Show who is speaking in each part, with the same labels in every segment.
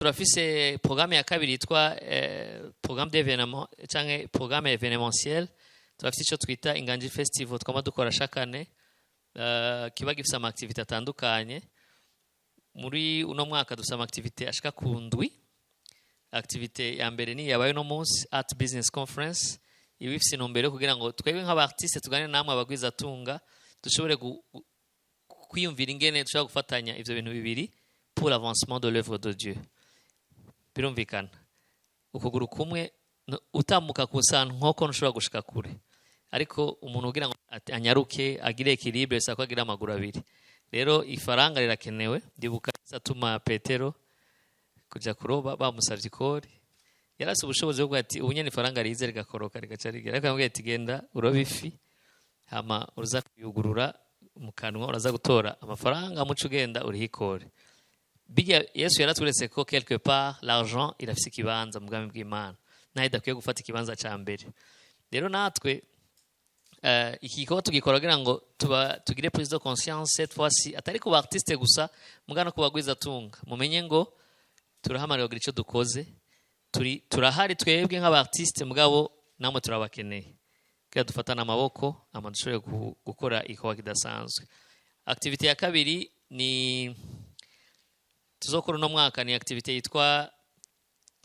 Speaker 1: Turafise programme ya kabiri yitwa programme d'événement canke programme événementiel. Turafise ico twita Inganji Festival twama dukora chaque année, kiba gifise ama activité atandukanye. Muri uno mwaka dufise ama activité ashika ku ndwi. Activité ya mbere ni yabaye uno munsi, Art Business Conference, iba ifise intumbero yo kugira ngo twebwe nk'aba artiste tuganire namwe abagwizatunga, dushobore kwiyumvira ingene dushobora gufatanya ivyo bintu bibiri pour l'avancement de l'œuvre de Dieu. Birumvikana, ukuguru kumwe utambuka ku nkoko ntushobora gushika kure, ariko umuntu kugira ngo anyaruke, agire équilibre, bisaba ko agira amaguru abiri. Rero ifaranga rirakenewe. Ndibuka atuma Petero kuja kuroba, bamusavye ikori, yarase ubushobozi bwo kuvuga ati: "Ubu nyene ifaranga rize rigakoroka rigaca rigera." Ariko yamubwiye ati: "Genda urobe ifi, hama uza kuyugurura mu kanwa, uraza gutora amafaranga, muco ugenda uriha ikori." Bijya Yesu yaratweretse ko quelque part l'argent irafise ikibanza mu bwami bw'Imana, naho idakwiye gufata ikibanza ca mbere. Rero natwe iki gikorwa tugikora kugira ngo tuba tugire prise de conscience, cette fois-ci atari ku ba artiste gusa, muga no ku bagwizatunga. Mumenye ngo turahamariwe kugira ico dukoze. Turi turahari twebwe nk'aba artiste, mugabo namwe turabakeneye kugira dufatane amaboko, ama dushobore gukora igikorwa kidasanzwe. Activité ya kabiri ni tuzokora uno mwaka ni activité yitwa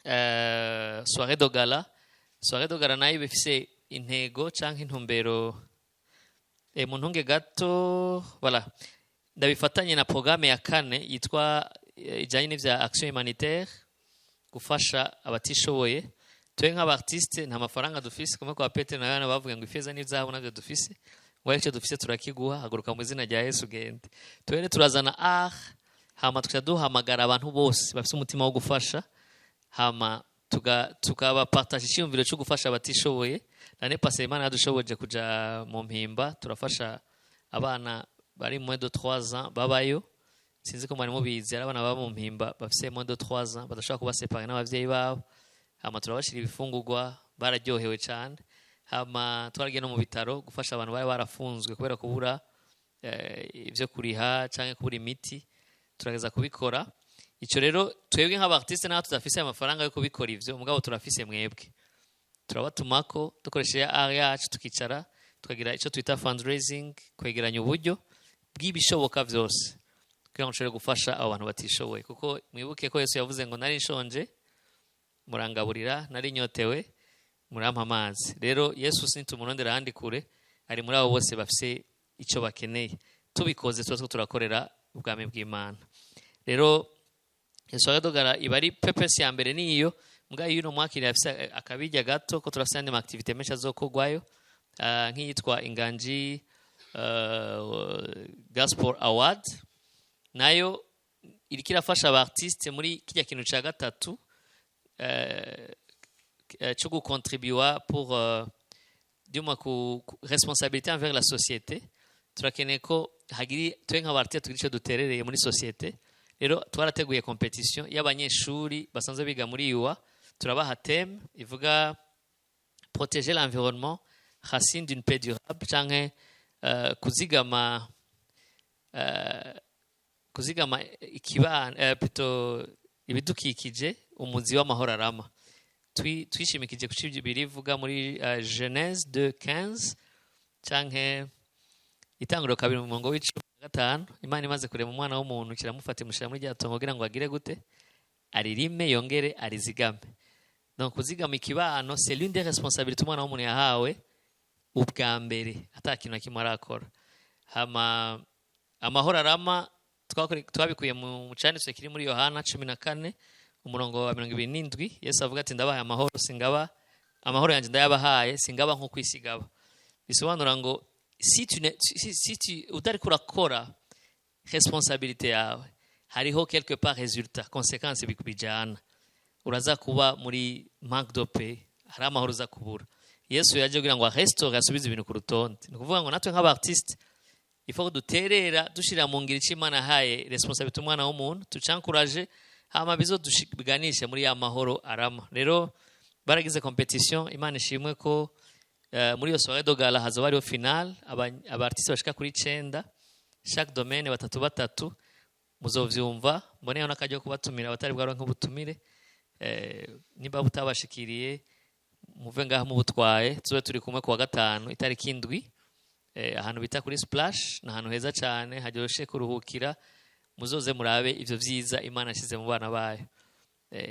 Speaker 1: soirée de gala. Soirée de gala nayo iba ifise intego canke intumbero, mu ntunge gato, voilà, ndabifatanye na programme ya kane yitwa ijanye n'ivya action humanitaire, gufasha abatishoboye. Twe nk'aba artiste nta mafaranga dufise, kumwe kwa Petero na Yohana bavuga ngo ifeza n'izahabu navyo dufise, ngo aricyo dufise turakiguha, haguruka mu izina rya Yesu ugende. Twere turazana art, hama tukaca duhamagara abantu bose bafise umutima wo gufasha, hama tukabapartage icyiyumviro cyo gufasha abatishoboye. L'année passée Imana yadushoboje kuja mu Mpimba, turafasha abana bari moins de 3 ans babayo. Sinzi ko mwari mubizi, hari abana baba mu Mpimba bafise moins de 3 ans, badashobora kuba séparés n'abavyeyi babo, hama turabashira ibifungurwa, bararyohewe cyane. Hama twaragiye no mu bitaro gufasha abantu bari barafunzwe kubera kubura ivyo kuriha canke kubura imiti, turageza kubikora. Ico rero twebwe nk'aba artiste, naho tudafise amafaranga yo kubikora ivyo, mugabo turafise mwebwe, turabatumako dukoresheje art yacu, tukicara tukagira icyo twita fundraising, kwegeranya uburyo bw'ibishoboka byose kugira ngo dushobore gufasha abo bantu batishoboye. Kuko mwibuke ko Yesu yavuze ngo: "Nari nshonje murangaburira, nari nyotewe murampa amazi." Rero Yesu sintumurondera ahandi kure, ari muri abo bose bafise icyo bakeneye. Tubikoze tuba two turakorera ubwami bw'Imana. Rero soirée de gala iba ari purpose ya mbere niyo, mbwa y'uno mwaka irafise akabirya gato ko turafise andi activité menshi azokorwayo, nk'iyitwa Inganji Gospel Award, nayo iriko irafasha aba artiste muri kirya kintu ca gatatu cyo gukontribuwa pour du moins ku responsabilité envers la société. Turakeneye ko hagiri twe nk'aba artiste tugira icyo duterereye muri société. Rero twarateguye compétition y'abanyeshuri basanzwe biga muri UA, turabaha thème ivuga "Protéger l'environnement, racine d'une paix durable", canke kuzigama ikibano, plutôt ibidukikije, umuzi w'amahoro arama. Twishimikije ku cyo birivuga muri Genèse 2:15 canke Itanguriro 2 mu murongo wa 15. Imana imaze kurema umwana w'umuntu, kiramufata, imushyira muri rya tongo kugira ngo agire gute? Aririme, yongere arizigame. Donc kuzigama ikibano, c'est l'une des responsabilités umwana w'umuntu yahawe ubwa mbere ata kintu na kimwe arakora. Hama amahoro arama twabikuye mu canditswe kiri muri Yohana 14 umurongo wa 27. Yesu avuga ati: "Ndabahaye amahoro, singaba amahoro yanjye ndayabahaye, singaba nk'uko isi igaba." Bisobanura ngo si tu ne, si, si tu utariko urakora responsabilité yawe, hariho quelque part résultat, conséquence bijana, uraza kuba muri manque de paix, hari amahoro uza kubura. Yesu yaje kugira ngo arestaure, asubize ibintu ku rutonde. Ni ukuvuga ngo natwe nk'aba artiste, il faut ko duterera, dushira mu ngiro icyo Imana yahaye responsabilité umwana w'umuntu, tucankuraje, hama bizotuganishe muri ya mahoro arama. Rero baragize compétition, Imana ishimwe ko muri iyo soirée de gala hazoba hariho finale, aba artiste bashika kuri icenda, chaque domaine batatu batatu. Muzovyumva. Mboneyeho n'akaryo kubatumira abatari bwaronke ubutumire. Niba butabashikiriye, muve ngaha mubutwaye, tube turi kumwe kuwa gatanu itariki 7, ahantu bita kuri Splash. Ni ahantu heza cyane haryoshe kuruhukira. Muzoze murabe ivyo vyiza Imana yashyize mu bana bayo.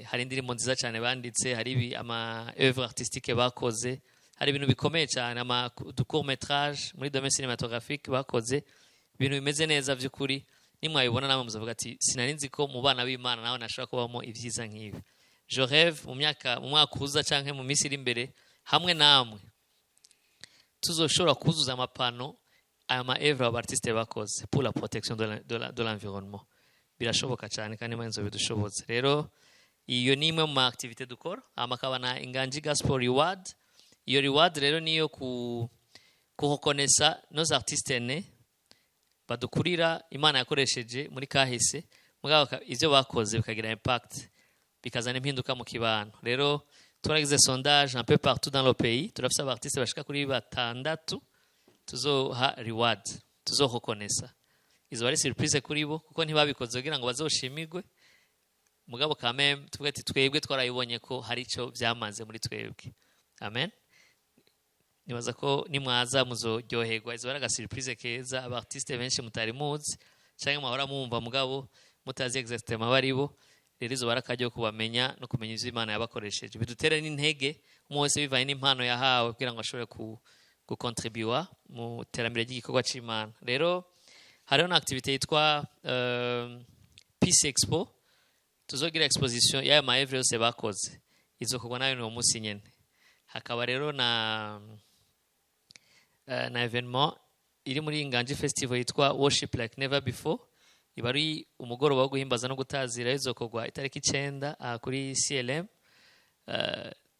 Speaker 1: Hari indirimbo nziza cyane banditse, hari ibi ama œuvre artistique bakoze, hari ibintu bikomeye cyane, ama du court métrage muri domaine cinématographique bakoze, ibintu bimeze neza by'ukuri. Nimwabibona namwe muzavuga ati: "Sinari nzi ko mu bana b'Imana nawe nashobora kubamo ibyiza nk'ibi." Je rêve mu myaka, mu mwaka uza canke mu minsi iri imbere, hamwe namwe tuzoshobora kuzuza ama panneaux aya ma œuvre aba artiste bakoze pour la protection de l'environnement. Birashoboka cyane kandi Imana izobidushoboza. Rero iyo ni imwe mu ma activité dukora. Hama akaba na Inganji Gospel Reward. Iyo reward rero niyo ku reconnaissa nos artistes aînés badukurira, Imana yakoresheje muri kahise, mugabo ivyo bakoze bikagira impact, bikazana impinduka mu kibano. Rero twaragize sondage un peu partout dans le pays, turafise aba artiste bashika kuri batandatu tuzoha reward, tuzoreconnaissa. Izo ari surprise kuri bo kuko ntibabikoze kugira ngo bazoshimirwe, mugabo quand même tuvuge ati twebwe twarayibonye ko hari ico vyamaze muri twebwe. Amen. Nibaza ko nimwaza muzoryoherwa. Izo ari aga surprise keza, aba artiste benshi mutari muzi canke mwahora mwumva mugabo mutazi exactement baribo. Rero izo bara akaryo kubamenya no kumenya ivyo Imana yabakoresheje, bidutere n'intege, umwe wese bivanye n'impano yahawe, kugira ngo ashobore gukontribuwa mu terambere ry'igikorwa c'Imana. Rero hariho na activité yitwa Peace Expo. Tuzogira exposition y'aya ma œuvre yose bakoze, izokorwa nayo ni uwo munsi nyene. Hakaba rero na événement iri muri Inganji Festival yitwa Worship Like Never Before. Iba ari umugoroba wo guhimbaza no gutazira. Izokorwa itariki 9 aha kuri CLM.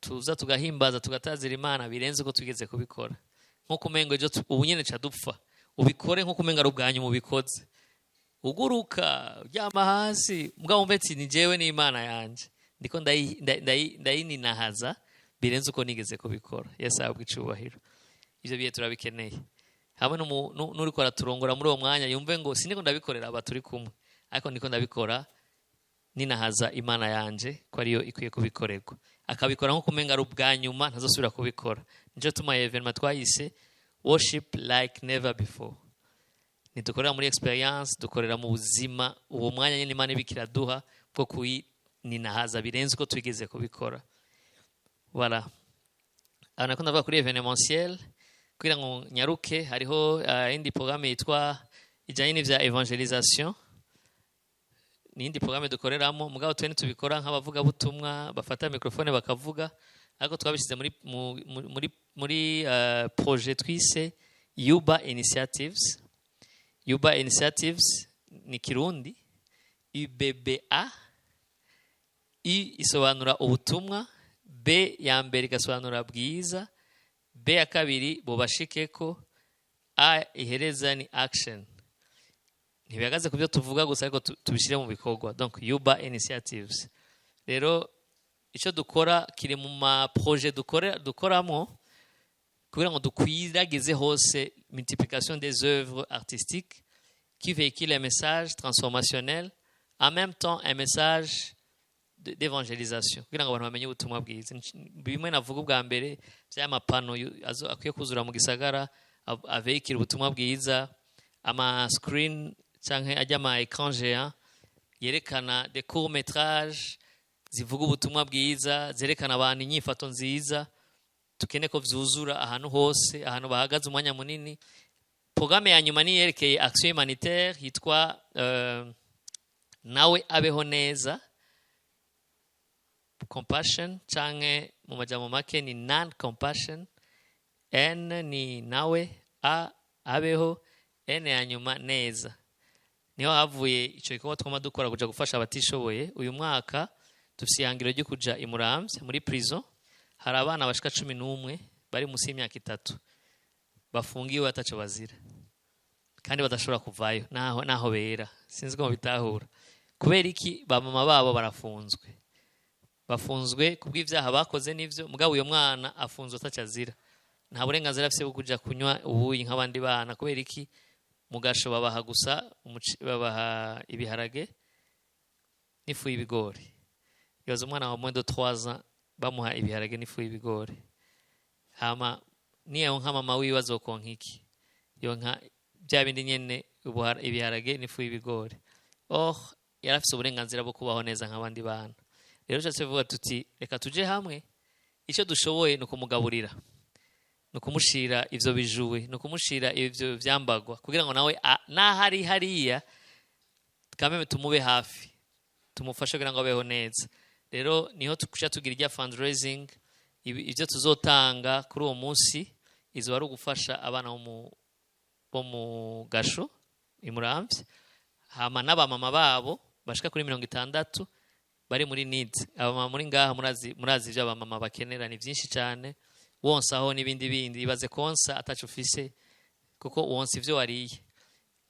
Speaker 1: Tuza tugahimbaza, tugatazira Imana birenze uko tugeze kubikora, nkuko umengo ejo ubu nyene ca dupfa. Ubikore nkuko umengo ari ubwanyu mubikoze, uguruka, uryama hasi, mugabo wumve ati: "Ni jewe n'Imana yanje, ndiko ndayininahaza birenze uko nigeze kubikora." Yesu ahabwe icubahiro. Ivyo bihe turabikeneye, hamwe n'uriko araturongora muri uwo mwanya yumve ngo siniko ndabikorera aba turi kumwe, ariko ndiko ndabikora ninahaza Imana yanje, ko ariyo ikwiye kubikorerwa. Akabikora nko kumenga ari ubwa nyuma, ntazosubira kubikora. Nico tuma événement twayise Worship Like Never Before. Ntidukorera muri experience, dukorera mu buzima. Uwo mwanya nyine Imana ibika iraduha bwo kuyininahaza birenze uko twigeze kubikora. Voilà. Aho nako ndavuga kuri événementiel kugira ngo nyaruke. Hariho indi programme yitwa ijanye n'ivya évangélisation, ni indi programme dukoreramo, mugabo twe ntitubikora nk'abavugabutumwa bafata microphone bakavuga, ariko twabishyize muri projet twise Yuba Initiatives. Yuba Initiatives ni Kirundi. UBBA, U isobanura ubutumwa, B ya mbere igasobanura bwiza, B ya kabiri bubashikeko, A ihereza ni action. Ntibihagaze ku byo tuvuga gusa, ariko tubishyire mu bikorwa. Donc Yuba Initiatives rero, icyo dukora kiri mu ma projet dukoramo kugira ngo dukwiragize hose multiplication des œuvres artistiques qui véhiculent un message transformationnel, en même temps un message d'évangélisation, kugira ngo abantu bamenye ubutumwa bwiza. Bimwe navuga ubwa mbere by'ama panneaux akwiye kuzura mu gisagara avehikira ubutumwa bwiza, ama screen canke ajya ama écran géant yerekana des courts métrages zivuga ubutumwa bwiza, zerekana abantu inyifato nziza. Tukene ko vyuzura ahantu hose, ahantu bahagaze umwanya munini. Programme ya nyuma ni yerekeye action humanitaire yitwa Nawe Abeho Neza, compassion, canke mu majambo make ni non compassion. N ni nawe, A abeho, N ya nyuma neza. Niho havuye ico gikorwa twama dukora, kuja gufasha abatishoboye. Uyu mwaka dufise ihangiro ryo kuja i Muramvya muri prison. Hari abana bashika 11 bari munsi y'imyaka 3 bafungiwe ataco bazira kandi badashobora kuvayo naho bera. Sinzi ko mubitahura. Kubera iki? Ba mama babo barafunzwe, bafunzwe kubw'ivyaha bakoze n'ivyo, mugabo uyo mwana afunzwe ataco azira, nta burenganzira afise bwo kuja kunywa ubuyi nk'abandi bana. Kubera iki? Mu gasho babaha gusa babaha ibiharage n'ifu y'ibigori. Ibaza umwana wa moins de 3 ans bamuha ibiharage n'ifu y'ibigori. Hama niyo nka mama wiwe azokonka iki? Yonka bya bindi nyene, ibiharage n'ifu y'ibigori. Oh, yarafise uburenganzira bwo kubaho neza nk'abandi bana. Rero ushatse kuvuga tuti reka tuje hamwe, icyo dushoboye ni ukumugaburira, ni ukumushira ivyo bijuwe, ni ukumushira ivyo vyambagwa, kugira ngo nawe naho ari hariya kameme tumube hafi, tumufashe kugira ngo abeho neza. Rero niho tuja tugira irya fundraising. Ibyo tuzotanga kuri uwo munsi izo ari ugufasha abana bo mu gasho imuramvye, hama n'abamama babo bashika kuri 60 bari muri needs. Abamama muri ngaha murazi ibyo abamama bakenera ni byinshi cyane, wonsaho n'ibindi bindi. Ibaze konsa ataco ufise, kuko wonsa ivyo wariye,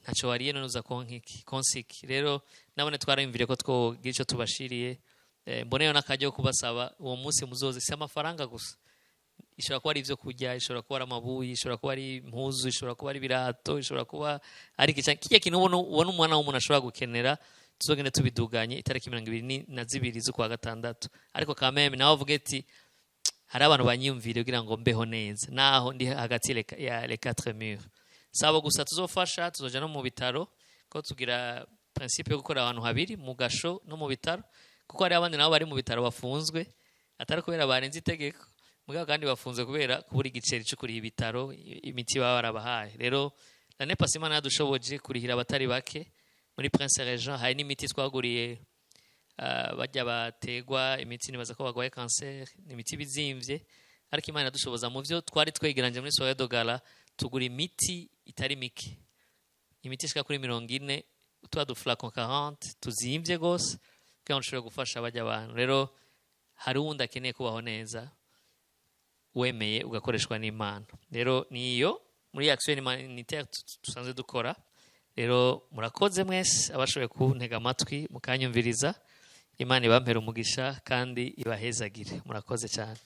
Speaker 1: ntaco wariye, none uza konka iki, konsa iki? Rero nabone twariyumvire ko twogira ico tubashiriye. Mboneyo n'akaryo ko kubasaba uwo munsi muzoze. Si amafaranga gusa, ishobora kuba ari ibyo kurya, ishobora kuba ari amabuyi, ishobora kuba ari impuzu, ishobora kuba ari ibirato, ishobora kuba ari iki canke kirya kintu ubona umwana w'umuntu ashobora gukenera. Tuzogende tubiduganye itariki 22 z'ukwa gatandatu. Ariko kameme nawe avuge ati hari abantu banyiyumvire kugira ngo mbeho neza naho ndi hagati ya les quatre murs. Sabo gusa tuzofasha, tuzoja no mu bitaro, ko tugira principe yo gukora ahantu habiri, mu gasho no mu bitaro, kuko hari abandi nabo bari mu bitaro bafunzwe, atari kubera barenze itegeko mugabo kandi bafunzwe kubera kubura igiceri cyo kuriha ibitaro, imiti baba barabahaye. Rero l'année passée Imana yadushoboje kurihira abatari bake muri Prince Regent. Hari n'imiti twaguriye bajya bategwa imiti, nibaza ko bagwaye cancer, ni imiti bizimvye, ariko Imana iradushoboza mu byo twari twegeranje muri soirée de gala tugura imiti itari mike, imiti ishika kuri 40, twa du flacon 40 tuzimvye gose, kugira ngo dushobore gufasha bajya abantu. Rero hari uwundi akeneye kubaho neza, wemeye ugakoreshwa n'Imana. Rero niyo muri action humanitaire dusanzwe dukora. Rero murakoze mwese abashoboye kuntega amatwi mukanyumviriza. Imana ibampere umugisha kandi ibahezagire. Murakoze cyane.